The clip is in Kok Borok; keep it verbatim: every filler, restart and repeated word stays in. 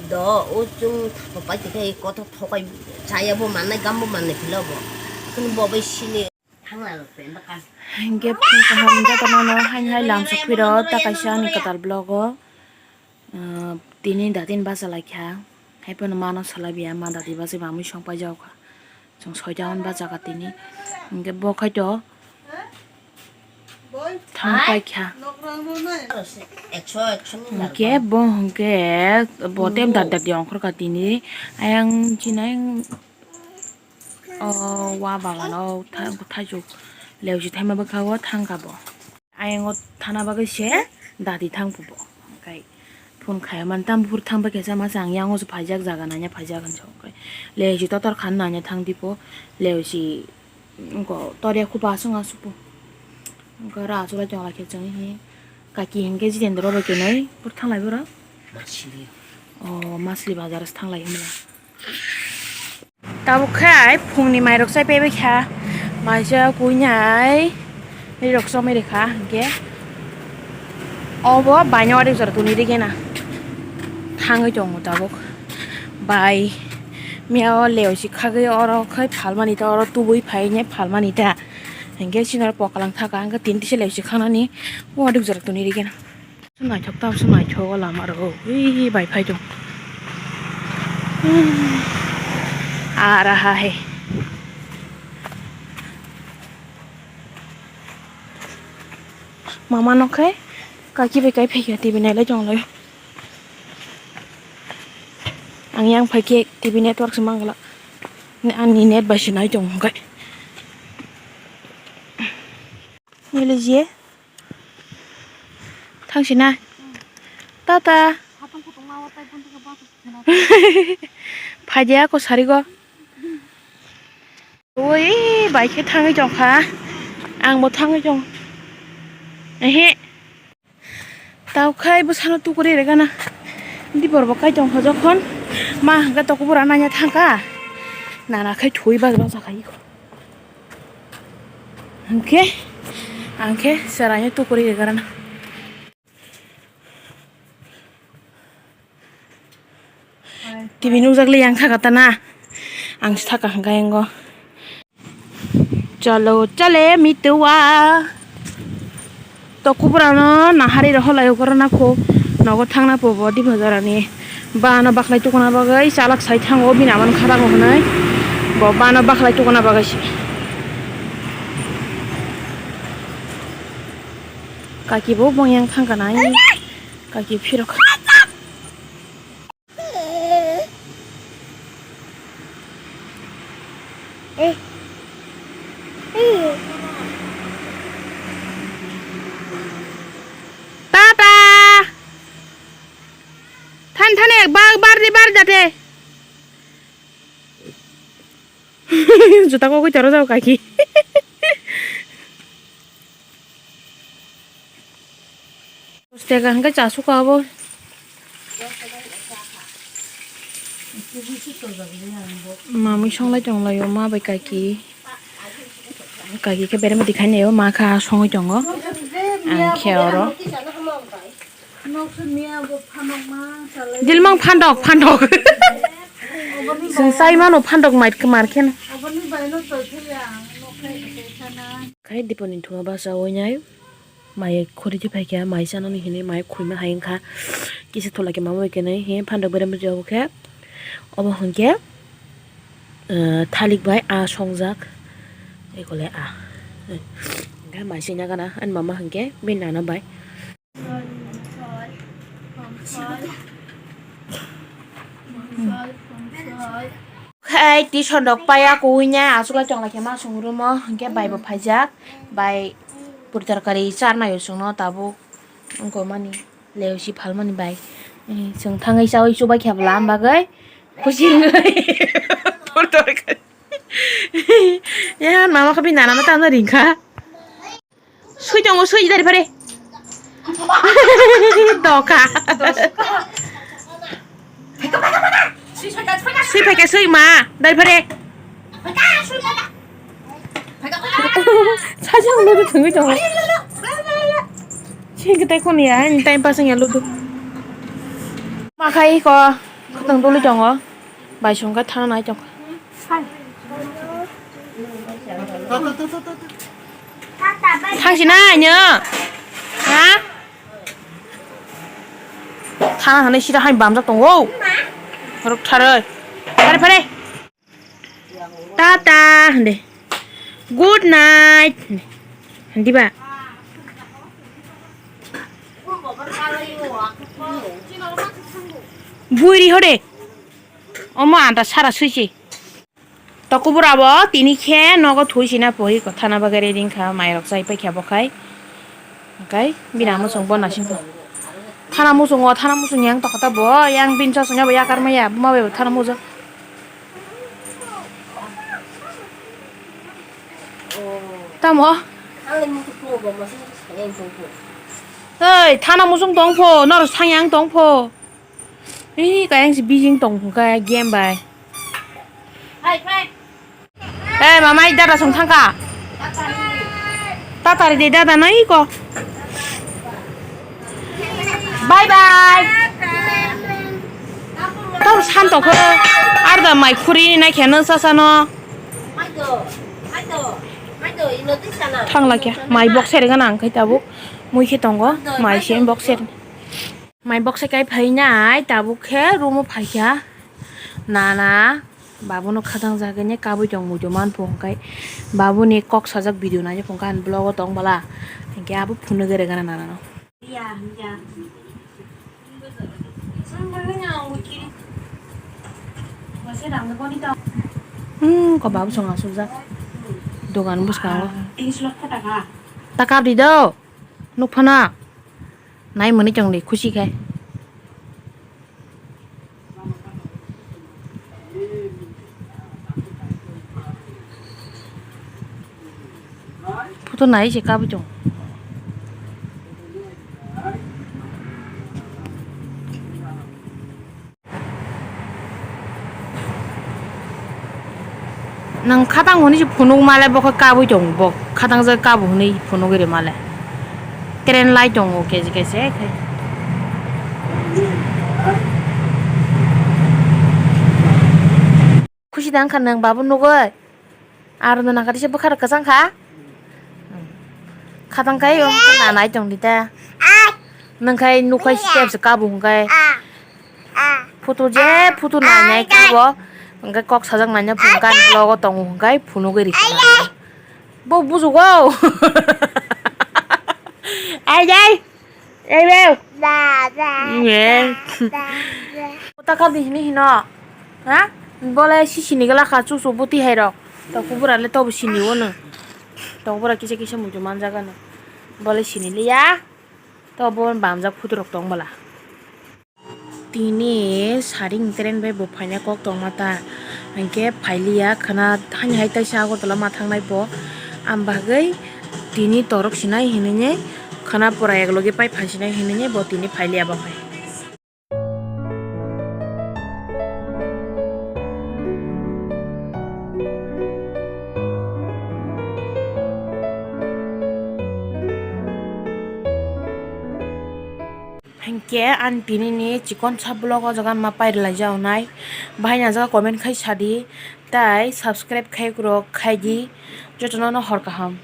Do, o chwng thapo pai tongkhe kotor thokai chaya bo mannai, gam bo mannai phila bo. Kunu bo bai sini thangna rok se bakal. Hingke phung kaham wngkha tongmano, haini hai lamsok phiro ta kaisa ani kwtal vlog o, ah, tini datin bacha laikha. Haiphano mano salai biya, ma dati bachai mamui song paijak kha. Chwng soita hwn bachakha tini. Hingke bo khaito thang paikha. Hingke bo hingke bo tem dat dat yong khorkha tini. Ayang chinai o wa bagano tha-, thaichuk leusi thaima bwkha o thangkha bo. Ayang o thana bagwi se dati thang pubo. Hingke phone khaimani tam buphuru thang paikha sama chang yang o se phaijak jaga naina phaijak hinwi sa. Hingke leusi totor khan naina thang dipo. Leusi wngko tor ya khupa aswk aswk po. Wngkha oro achuk lai tong lai khe chwng hi kaki hinkhe Jitendra bai kwnwi bwrwi thanglai borok. Masli. O Masli bazar se thanglai hwnla. Tabuk khe phungni mairok chai paibai kha. Maisa kuinai rirok chomai rikha hinkhe. Obo baino ori jora tuni rikena. Thangwi tongo tabuk. Bai. Miya o leo si khagwi oro khai phalmani ta, oro tubui phaine phalmani ta. Hinkhe chini oro pokalang thaka, hinkhe tini tisa leo si khanani, o aduk jora tuni rikena. Naithok tam se naithok o lama rok, ui bai phai tong. Ara ha he. Mama nok khai kaki bai kai phai kha, T V nailai tong lai. Ang yang phai khe T V network se mangala. Ani net bai se nai tong khai. Nile je. Thang sina. Tata. Phai dia ko sari go. Ui, bai khe thangwi tong kha. Ang bo thangwi tong. Ehe. Tau khai bwsano tukuri rega na. Dibor bo kai tong kha jokhon. Ma hwnkhe tokobora nanya thang kha. Nana khai thwi bas bas khai. Hwnkhe, ang khe chwraino tukuri rega na. T V nukjak le yang thaka ta na. Ang se thaka hwnkha yango. Chalo chale mitua. To kuburano nahari rohor lai ugurana kho. Nogo thangna po bo di bajarani. Bano baklai tukuna bagwi chalak sai thango bini amani kharango hwnwi. Bo bano baklai tukuna bagwi se. Kaki bo bong yang thangka nai. Kaki phirok. Tata. Than than ek bar bar di bar jate. Juta kogwi toro jao kaki. Dos taka hwnkhe cha suka obo. Mamui songlai tonglaio ma bai kaki. Kaki khe berema dikhai naio ma kha songwi tongo. Ang khe oro. Dilmang phandok phandok. Chwng chai mano phandok mait mar kheno. Khai diponi thuma basa oinai. Mai khuri thwi phaikha, mai chanani hinwi mai khurima hai wngkha. Kisa thola khe mama bai kwnwi he phandok berem rwjak khe. Obo hwnkhe, eh, thalik bai aa songjak. Ekole aa. Hwnkhe mai sina gana ani mama hwnkhe bini nana bai. Khai tison rok paiya kuwi nya aswk lai tong lai khe ma song room o hwnkhe bai bo phaijak bai puri torkari charnai o chwngno tabuk wngkha mani leo si phalmani bai chwng thangwi chaui chubai khe bwlam bagwi khusi wngwi puri torkari ya mama khe bini nana no tamo ringkha. Sui tongo, sui dari pare. Doka. Sui phaikha, sui ma, dari pare. Sajang ludu thungwi tongo. Sing kitai kono ya, ini time pass ya ludu. Makhai ko. Khwtang doli tongo. Bai songkha thana nai tongkha. Thangsi na aino. Ha? Thana hanai sida hai bamjak tongo. Ruk tharoi. Phare phare. Tata hinde. Good night hinde. Handiba. Buiri hode. Omo anta sara suichi. Tokubura bo tini khe nogo thui sina pohi ko thana bagwi ready wngkha, mairok chai paikha bo khai. Hwnkhe bini amo chwng bo naising kha. Thana muchungo, thana muchung yang tokta bo, yang bini chosongya bo yakar maya, buma bai bo thana muchung. Tamo? Oi, thana muchung tong pho, norok sang yang tong pho. Ih, kayang si bijing tong kha game bai. Hai, hai. Eh, mamai dada song thangka. Tatari de dada nai ko. Bye bye. Tor santo kho. Arda mai khuri nai kheno sasano. Thangla kya. Mai box ser gana ang khai tabuk. Mui khe tongo. Mai se box ser. Mai box se kai phai nai tabuk khe room o phai kha. Nana. Babono khatang jagani kabui tong muitu man phung kai. Baboni kok sajak video nai phung kai vlog o tong bala. Hingke abo phunuk gere gana nana no. Hmm, ko babu song asukjak. Dogan bwskango. Ta kap di do. Nuk phana. Nai mani chong di khusi khai. Photo nai se kabui tong. Nang khatang hwnwi se phunuk male bo khe kabui tong bo khatang jagwi kabu hwnwi phunugwi rw male. Train lai tongo kechi kaisa khe. Khusi da wngkha nwng babu nugwi? Aro nwng nangkha tisa bwkha rok kwchang kha? Khatang kai o na nai tong di ta. Nwng khai nuk khai step se kabu hwn khai. Photo je photo nai nai kha bo. Hwnkhe kok sajak nai nai phunuk ani vlog o tongo hwnkhe phunugwi rikha. Bo bujugo. Ai dai. Ei beu. Nge. Takar di hini hino. Ha? Bole si sini gala kha chu chu buti hai rok. Tokubura le tobo sini wono. Tokubura kisa kisa muitu manjagano. Bole sini liya. Tobo bamjak photo rok tong bala. Tini saring train bai bo phaina kok tongma ta, hinkhe phailiya khwna, hani hai taisa Agartala ma thangnai bo, am bagwi tini torok sinai hinwi khwna pura ek logi pai phai sinai hinwi bo tini phailiya bo hai. Hinkhe ani tini ni chikon sa vlog o jaga ma pairwlai jago nai. Bahai na jaga comment khai sadi, tai subscribe khai rok khai di, jotono no hor kaham.